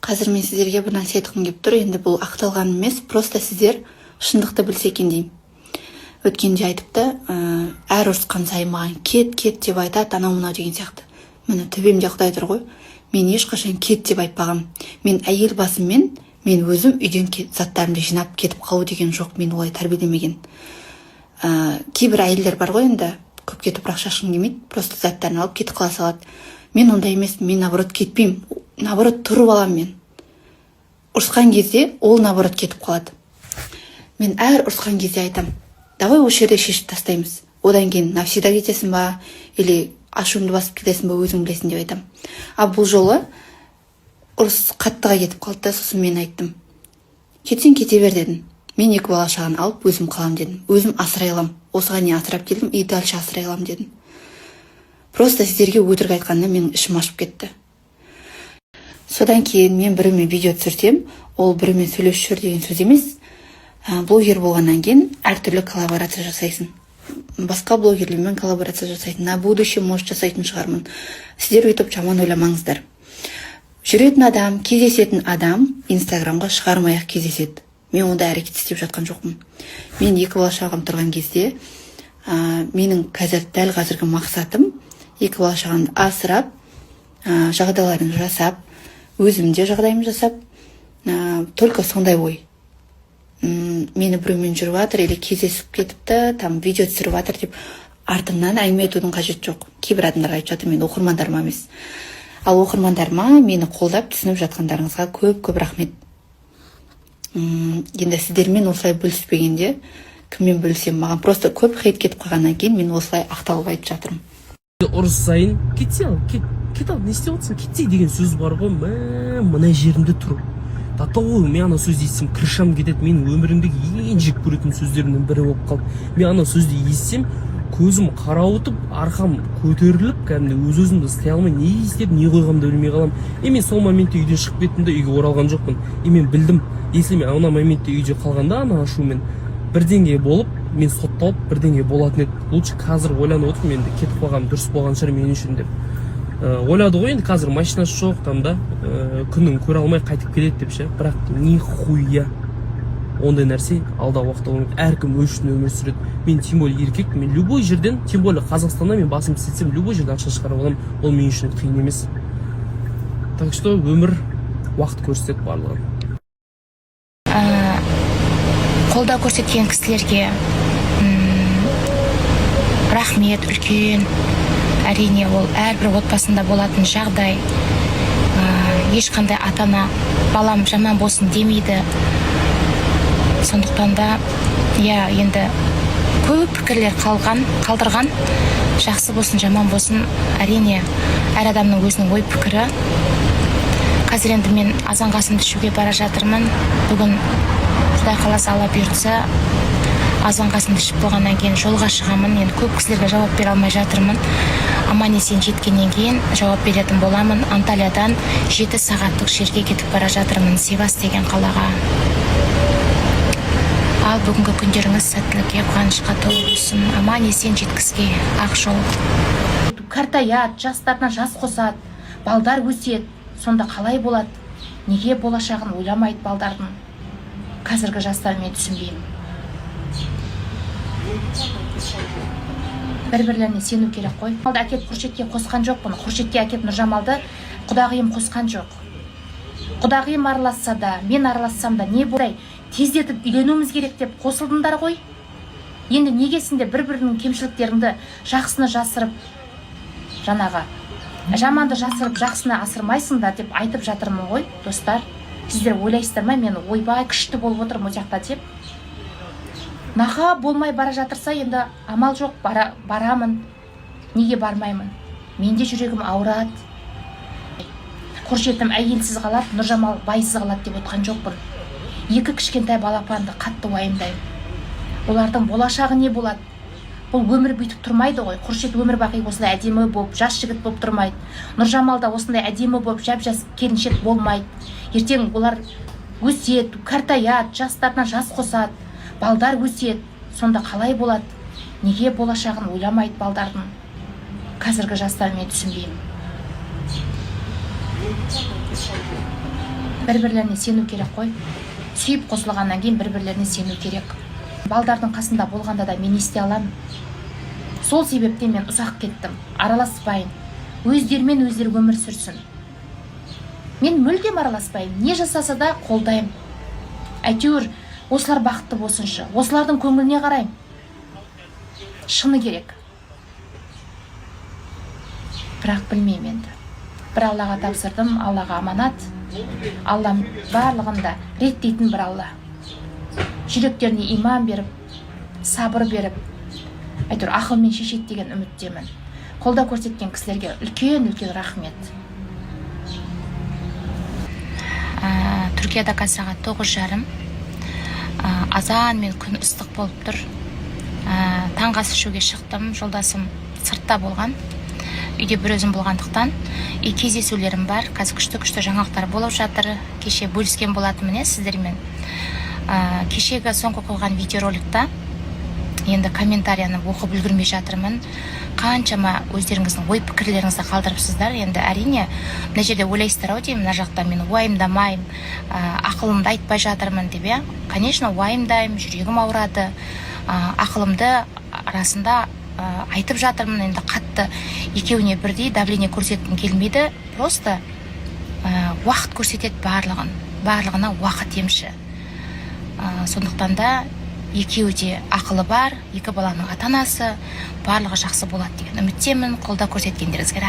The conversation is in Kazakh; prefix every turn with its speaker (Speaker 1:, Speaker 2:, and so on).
Speaker 1: Қазір мен сіздерге бір нәрсе айтқым келіп тұр. Енді бұл ақталған емес, просто сіздер шындықты білсе екен деймін. Өткенде айтыпты, әр ұрысқан сайын маған «кет, кет» деп айтады, анау мынау деген сияқты. Міне, төбемде Құдай тұр ғой, мен ешқашан «кет» деп айтпағанмын. Мен әйел басыммен, мен өзім үйден заттарымды жинап кетіп қалу деген жоқ, мен олай тәрбиелемеген. Кейбір әйелдер бар ғой, енді көпке топырақ шашқым келмейді, просто заттарын алып кетіп қала салады. Мен ондай емеспін, мен наоборот кетпеймін, наоборот тұрып аламын. Мен ұрысқан кезде ол наоборот кетіп қалады. Мен әр ұрысқан кезде айтамын: «Давай осы жерде шешіп тастаймыз, одан кейін навсегда кетесің ба или ашуыңды басып кетесің ба, өзің білесің», — деп айтамын. А бұл жолы ұрыс қаттыға кетіп қалды да, сосын мен айттым: «Кетсең, кете бер», — дедім. «Мен екі бала шағаны алып өзім қаламын», — дедім. «Өзім асырай аламын, осыған дейін асырап келдім и дальше асырай аламын», — дедім. Просто сіздерге өтірік айтқанда менің ішім ашып кетті. Содан кейін мен біреумен видео түсірсем, ол біреумен сөйлесіп жүр деген сөз емес. Блогер болғаннан кейін әртүрлі коллаборация жасайсың, басқа блогерлермен коллаборация жасайтын, на будущее может жасайтын шығармын. Сіздер өйтіп жаман ойламаңыздар. Жүретін адам, кездесетін адам Инстаграмға шығармай ақ кездеседі. Мен ондай әрекет істеп жатқан жоқпын. Мен екі бала шағам тұрған кезде, менің қазір, дәл қазіргі мақсатым екі бала шағамды асырап, жағдайларын жасап, өзім де жағдайымды жасап, только сондай ой. Мені біреумен жүріп жатыр или кездесіп кетіпті, там видео түсіріп жатыр деп артымнан әңгіме айтудың қажеті жоқ. Кейбір адамдар айтып жатыр, мен оқырмандарыма емес. Ал оқырмандарыма, мені қолдап, түсініп жатқандарыңызға көп көп рахмет. Енді сіздермен осылай бөліспегенде кіммен бөлісемін? Маған просто көп хейт кетіп қалғаннан кейін мен осылай ақталып айтып жатырмын.
Speaker 2: Ұрыс сайын «кетсе ал, кет, кет ал, не істеп отырсың, кетсе» деген сөз бар ғой, мә, мына жерімде тұр. До того мен ана сөзді естісем, крышам кетеді. Менің өмірімдегі ең жек көретін сөздерімнің бірі болып қалды. Мен ана сөзді естісем, көзім қарауытып, арқам көтеріліп, кәдімгідей өз өзімді ұстай алмай, не істеп, не қойғанымды білмей қаламын. И мен сол моментте үйден шығып кеттім де, үйге оралған жоқпын. И мен білдім, если мен ана моментте үйде қалғанда, ана ашумен бірдеңе болып, мен сотталып, бірдеңе болатын еді. Лучше қазір ойланып отырмын, енді кетіп қалғаным дұрыс болған шығар мен үшін деп. Ойлады ғой енді, қазір машинасы жоқ там да, күнін көре алмай қайтып келеді деп ше. Бірақ нихуя ондай нәрсе алдағы уақытта болмайды. Әркім өз үшін өмір сүреді. Мен тем более еркекпін, мен любой жерден, тем более Қазақстанда мен басымды істетсем, любой жерден ақша шығарып аламын, ол мен үшін қиын емес. Так что өмір, уақыт көрсетеді барлығын.
Speaker 3: Қолдау көрсеткен кісілерге рахмет үлкен. Әрине, ол әрбір отбасында болатын жағдай. Ешқандай ата ана балам жаман болсын демейді. Сондықтан да, иә, енді көп пікірлер қалған, қалдырған, жақсы болсын, жаман болсын, әрине, әр адамның өзінің ой пікірі. Қазір енді мен азанғы асымды ішуге бара жатырмын. Бүгін, Құдай қаласа, Алла бұйыртса, азанғы асымды ішіп болғаннан кейін жолға шығамын. Енді көп кісілерге жауап бере алмай жатырмын. Аман есен жеткеннен кейін жауап беретін боламын. Анталиядан 7 сағаттық жерге кетіп бара жатырмын, Сивас деген қалаға. Ал бүгінгі күндеріңіз сәттілікке, қуанышқа толы болсын, аман есен жеткізгей ақ жол.
Speaker 4: Қартаяды, жастарына жас қосады, балдар өседі, сонда қалай болады? Неге болашағын ойламайды балдардың қазіргі жастар? Мен түсінбеймін. бір бірлеріне сену керек қой. Нұржамалды әкеп Хуршетке қосқан жоқпын, Хуршетке әкеп Нұржамалды құдағиым қосқан жоқ. Құдағиым араласса да, мен аралассам да, не болай, тездетіп үйленуіміз керек деп қосылдыңдар ғой. Енді неге сендер бір бірінің кемшіліктеріңді, жақсыны жасырып, жаңағы жаманды жасырып, жақсыны асырмайсыңдар деп айтып жатырмын ғой. Достар, сіздер ойлайсыздар ма, мен ойбай, күшті болып отырмын ол жақта деп? Наха болмай бара жатырса, енді амал жоқ, барамын. Неге бармаймын? Менде жүрегім ауырады. Хуршетім әйелсіз қалады, Нұржамал байсыз қалады деп отқан жоқпын. Екі кішкентай балапанды қатты уайымдаймын. Олардың болашағы не болады? Бұл өмір бүйтіп тұрмайды ғой. Хуршет өмір бақи осылай әдемі болып, жас жігіт болып тұрмайды. Нұржамал да осындай әдемі болып, жап жас келіншек болмайды. Ертең олар өседі, қартаяды, жастарына жас қосады, балдар өседі, сонда қалай болады? Неге болашағын ойламайды балдардың қазіргі жастар? Мен түсінбеймін. Бір бірлеріне сену керек қой. Сүйіп қосылғаннан кейін бір бірлеріне сену керек. Балдардың қасында болғанда да мен не істей аламын? Сол себептен мен ұзақ кеттім, араласпайын, өздерімен өздері өмір сүрсін. Мен мүлдем араласпаймын, не жасаса да қолдаймын. Әйтеуір осылар бақытты болсыншы, осылардың көңіліне қараймын, шыны керек. Бірақ білмеймін енді, бір Аллаға тапсырдым, Аллаға аманат. Аллам барлығын да реттейтін бір Алла. Жүректеріне иман беріп, сабыр беріп, әйтеуір ақылмен шешеді деген үміттемін. Қолдау көрсеткен кісілерге үлкен үлкен рахмет.
Speaker 3: Түркияда қазір сағат 9:30. Азанмен күн ыстық болып тұр. Таңғы ас ішуге шықтым. Жолдасым сыртта болған, үйде бір өзім болғандықтан. И кездесулерім бар қазір, күшті күшті жаңалықтар болып жатыр. Кеше бөліскен болатынмын, иә, сіздермен. Кешегі соңғы қойған видеороликта енді комментарияны оқып үлгермей жатырмын. Қаншама өздеріңіздің ой пікірлеріңізді қалдырыпсыздар. Енді, әрине, мына жерде ойлайсыздар ау деймін, мына жақта мен уайымдамаймын, ақылымды айтпай жатырмын деп, иә. Конечно, уайымдаймын, жүрегім ауырады, ақылымды арасында айтып жатырмын. Енді қатты екеуіне бірдей давление көрсеткім келмейді. Просто уақыт көрсетеді барлығын, барлығына уақыт емші. Сондықтан да екеуі де ақылы бар, екі баланың ата анасы, барлығы жақсы болады деген үміттемін. Қолдау көрсеткендеріңізге рахмет.